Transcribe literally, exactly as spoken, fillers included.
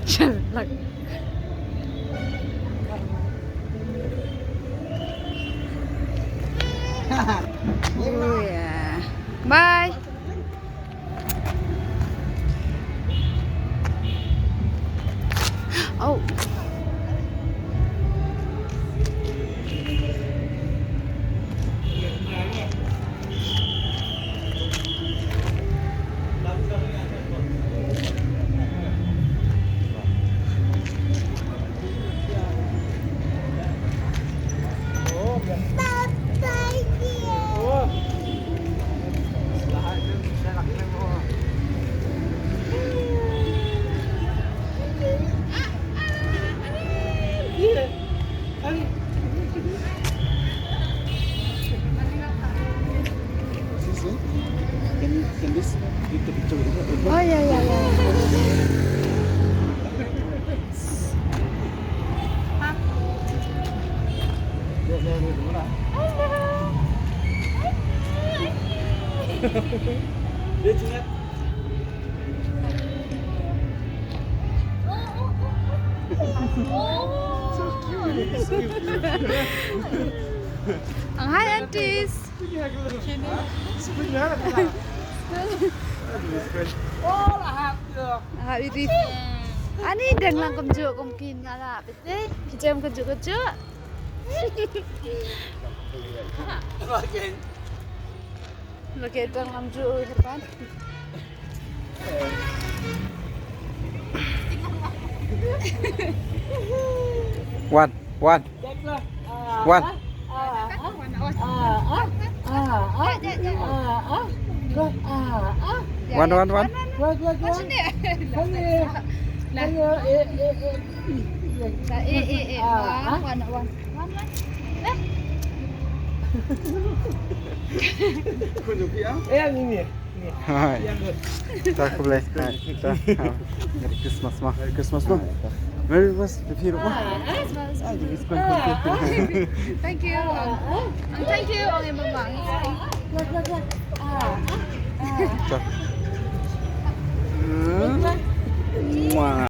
Jalan. Oh, yeah. Bye. Oh. Can, can this, take the picture with you? Oh, yeah, yeah, yeah. Ang hi, aunties. Hi, Edith. Ani dang lang kumjuh kum kin nga la. Pete, ki jem kumjuh kumjuh. Lagi dang lang kumjuh herban. Wan, Wan. Wan. Wan, Wan, Wan. Hai. Ta khublei. Hai. Ta. Merry Christmas ma. Merry Christmas ma. Merry Christmas. Merry Christmas. Ah, ah, thank you. Um, thank you, Uncle Mama. Ta.